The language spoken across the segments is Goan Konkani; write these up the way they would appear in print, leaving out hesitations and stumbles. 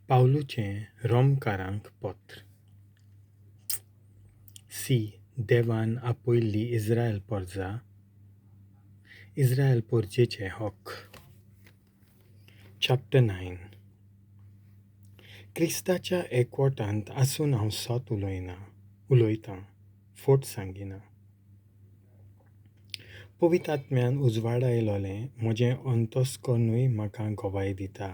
पावलूचें रोमकारांक पत्र. सी. देवान आपयल्ली इस्रायल पोरजा, इस्रायल पोरजेचे हक. चॅप्टर 9. क्रिस्ताच्या एकवटांत आसून हांव सत उलयना उलयतां, फट सांगिना. पवित्र आत्म्यान उजवाडायलोलें म्हजें अंतस्कर्णूय म्हाका गवाय दिता.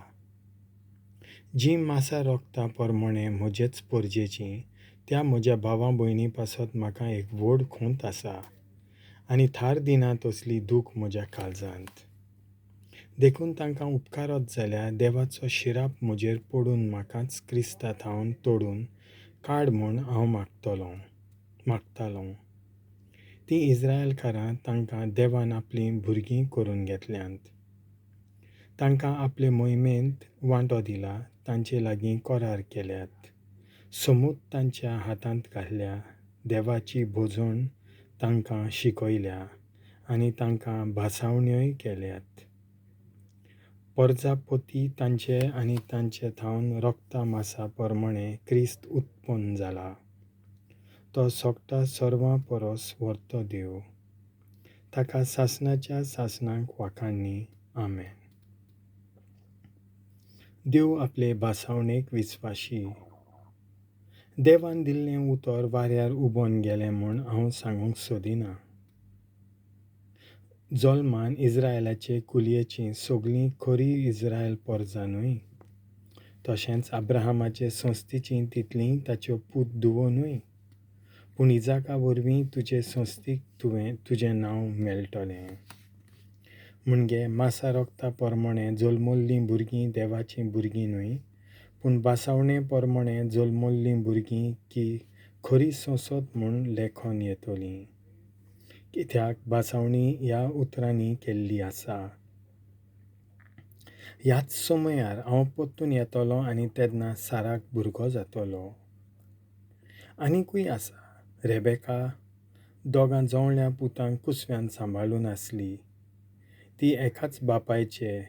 जीं मासा रोगता पोरमोणें म्हजेच पोरजेचीं त्या म्हज्या भावा भयणी पासत म्हाका एक व्हड खुंत आसा आनी थार दिना तसली दूख म्हज्या काळजांत. देखून तांकां उपकारत जाल्यार देवाचो शिराप म्हजेर पडून म्हाकाच क्रिस्ता थावन तोडून काड म्हूण हांव मागतालों. तीं इस्रायलकारां तांकां देवान आपलीं भुरगीं करून घेतल्यांत. तांकां आपले मोहिमेंत वांटो दिला, तांचे लागीं करार केल्यात, समूद तांच्या हातांत घातल्या, देवाची भोजण तांकां शिकयल्या आनी तांकां भासावण्योय केल्यात. परजापती तांचे आनी तांचे थावन रोगता मासा पोरमोणें क्रिस्त उत्पन्न जाला. तो सोगटा सर्वां परस व्हरतो देव. ताका सासणाच्या सासणाक वाखाणनी. आमेन. देव आपले भासावणेक विस्वाशी. देवान दिल्लें उतर वाऱ्यार उबोन गेलें म्हूण हांव सांगूंक सोदिना. जल्मान इस्रायलाचे कुलयेचीं सगळीं खरी इस्रायल पोरजां न्हय. तशेंच अब्राहमाचे संस्थेचीं तितलींय ताच्यो पूत धुवो न्हय. पूण इजाका वरवीं तुजे संस्थीक तुवें तुजें नांव मेळटलें. म्हणजे मासा रोगता पोरमोणें जल्मल्लीं भुरगीं देवाचीं भुरगीं न्हय, पूण भासावणे पोरमोणें जल्मल्लीं भुरगीं की खरी संसद म्हूण लेखन येतलीं. कित्याक भासावणी ह्या उतरांनी केल्ली आसा. ह्याच समयार हांव परतून येतलो आनी तेन्ना साराक भुरगो जातलो. आनिकूय आसा, रेबेका दोगां जोवळ्या पुतांक कुसव्यान सांबाळून आसली. ती एकाच बापायचे,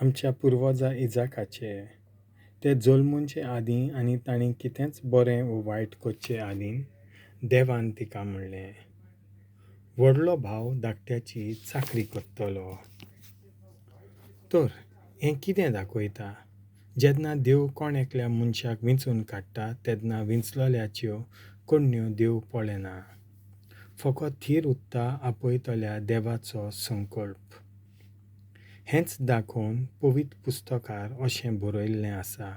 आमच्या पुर्वजा इजाकाचे. ते जल्मुचे आदीं आनी तांणी कितेंच बरें वो वायट करचे आदीं देवान तिका म्हणलें, व्हडलो भाव धाकट्याची चाकरी करतलो. तर हें कितें दाखयता? जेन्ना देव कोण एकल्या मनशाक विंचून काडटा तेन्ना विंचलोल्याच्यो करण्यो देव पळयना. फकत थीर उरता आपयतल्या देवाचो संकल्प. हेंच दाखोवन पवित्र पुस्तकार अशें बरयल्लें आसा,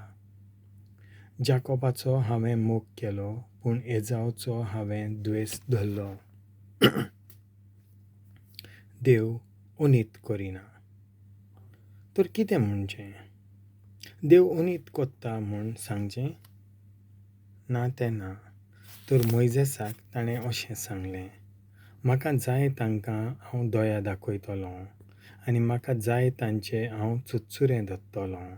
जाकोबाचो हांवें मोग केलो, पूण एजावचो हांवें द्वेस धरलो. देव अनीत करिना. तर कितें म्हणचें? देव अनीत कोत्ता म्हूण सांगचें? ना तें ना. तर मोयजेसाक ताणें अशें सांगलें, म्हाका जाय तांकां हांव दया दाखयतलों आनी म्हाका जाय तांचे हांव चुरचुरे धरतलों.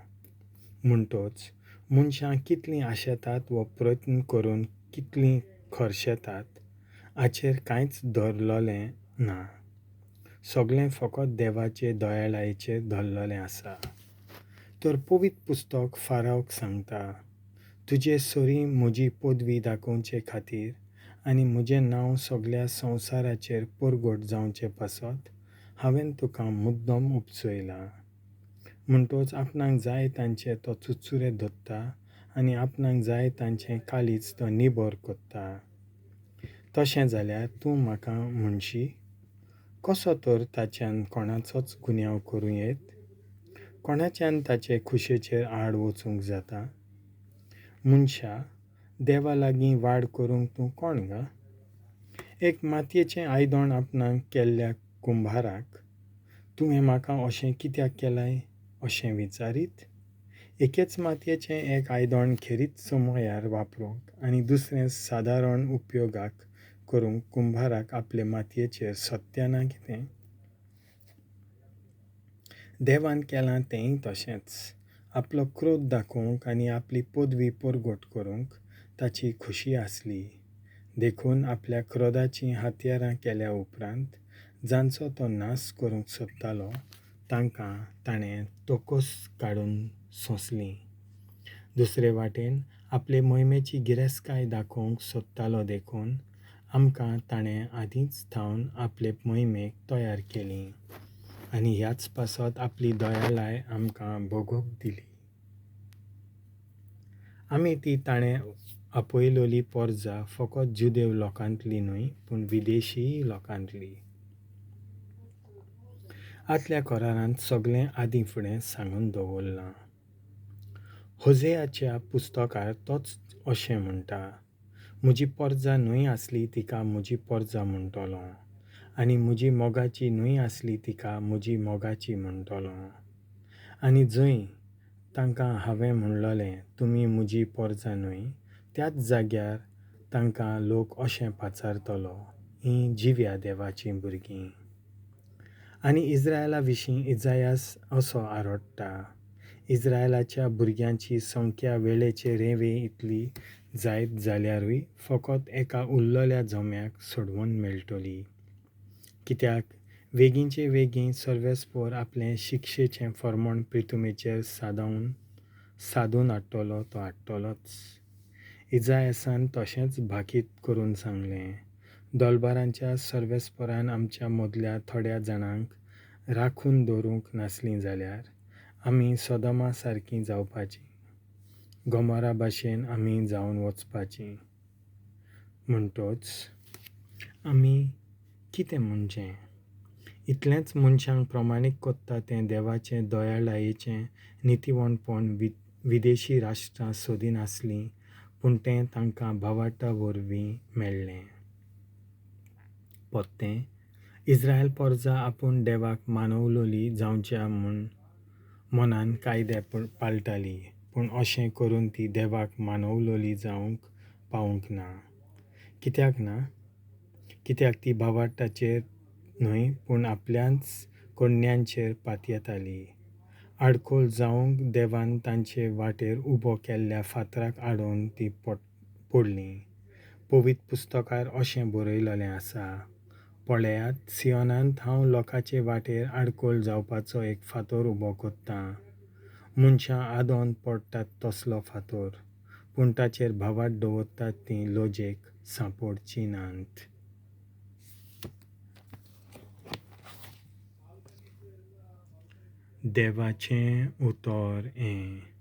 म्हणटच मनशां कितलीं आशेतात वो प्रयत्न करून कितलीं खर्शेतात हाचेर कांयच धरलोलें ना. सगळें फकत देवाचे दयाळायेचेर धरलेलें आसा. तर पवित्र पुस्तक फारावक सांगता, तुजे सरीं म्हजी पदवी दाखोवचे खातीर आनी म्हजें नांव सगळ्या संवसाराचेर परगट जावचे पासत हांवें तुका मुद्दम उपजयला. म्हणटच आपणाक जाय तांचे तो चुरचुरे धरता आनी आपणाक जाय तांचें काळीज तो निबर करता. तशें जाल्यार तूं म्हाका म्हणशी, कसो तर ताच्यान कोणाचोच गुन्यांव करूं येत? कोणाच्यान ताचे खुशेचेर आड वचूंक जाता? मनशा, देवा लागीं वाड करूंक तूं कोण गा? एक मातयेचें आयदण आपणाक केल्ल्या कुंभाराक तुवें म्हाका अशें कित्याक केलाय अशें विचारीत? एकेच मातयेचें एक आयदण खेरीत समयार वापरूंक आनी दुसरें सादारण उपयोगाक करूंक कुंभाराक आपले मातयेचेर सत्या ना कितें? देवान केलां तेंय तशेंच. आपलो क्रोध दाखोवंक आनी आपली पदवी परगट करूंक ताची खुशी आसली. देखून आपल्या क्रोधाचीं हत्यारां केल्या उपरांत जांचो तो नाश करूंक सोदतालो तांकां ताणें तोकोस काडून सोंसलीं. दुसरे वाटेन आपले मोहिमेची गिरेस्तकाय दाखोवंक सोदतालो देखून आमकां ताणें आदींच थावन आपले मोहिमेक तयार केलीं आनी ह्याच पासत आपली दयाळाय आमकां भोगूंक दिली. आमी ती ताणें आपयलोली पोरजा फकत जुदेव लोकांतली न्हय पूण विदेशीय लोकांतली. आदल्या करारांत सगळें आदीं फुडें सांगून दवरलां. होजेयाच्या पुस्तकार तोच अशें म्हणटा, म्हजी पोरजा न्हय आसली तिका म्हजी पोरजा म्हणटलो आनी म्हजी मोगाची न्हय आसली तिका म्हजी मोगाची म्हणटलो. आनी जंय तांकां हांवें म्हणलोलें तुमी म्हजी पोरजा न्हय, त्याच जाग्यार तांकां लोक अशें पाचारतलो, हीं जिव्या देवाचीं भुरगीं. आनी इस्रायला विशीं इजायास असो आरोडटा, इस्रायलाच्या भुरग्यांची संख्या वेळेचे रेंवे इतली जायत जाल्यारूय फकत एका उरलेल्या जम्याक सोडवण मेळटली. कित्याक वेगींचे वेगीं सर्वेस्पोर आपलें शिक्षेचें फर्मण प्रितुमेचेर सादून हाडटलो तो हाडटलोच. इजायासान तशेंच भाकीत करून सांगलें, दोलबारांच्या सर्वेस्पोरान आमच्या मदल्या थोड्या जाणांक राखून दवरूंक नासलीं जाल्यार आमी सोदमा सारकीं जावपाचीं, गोमोरा भाशेन आमी जावन वचपाचीं. म्हणटोच आमी कितें म्हणचें? इतलेंच मनशांक प्रमाणीक कोत्ता तें देवाचें दयाळायेचें नितीवणपण विदेशी राष्ट्रां सोदिनासलीं पूण तें तांकां भावार्ता वरवीं मेळ्ळें. पोत्तें इस्रायल पोरजा आपूण देवाक मानवलोली जावच्या म्हूण मनान कायदे पाळटाली, पूण अशें करून ती देवाक मानवलोली जावंक पावूंक ना. कित्याक ना? कित्याक ती भावार्ताचेर न्हय पूण आपल्याच कोण्यांचेर पातयेताली. आडखोळ जावंक देवान तांचे वाटेर उबो केल्ल्या फातराक आडोवन ती पडली. पवित्र पुस्तकार अशें बरयलेलें आसा, पळयात सियोनांत हांव लोकांचे वाटेर आडखळ जावपाचो एक फातर उबो कोत्तां, मनशां आदोन पडटात तसलो फातर, पूण ताचेर भावार्त दवरतात तीं लजेक सांपडचीं नात. देवाचें उतर हें.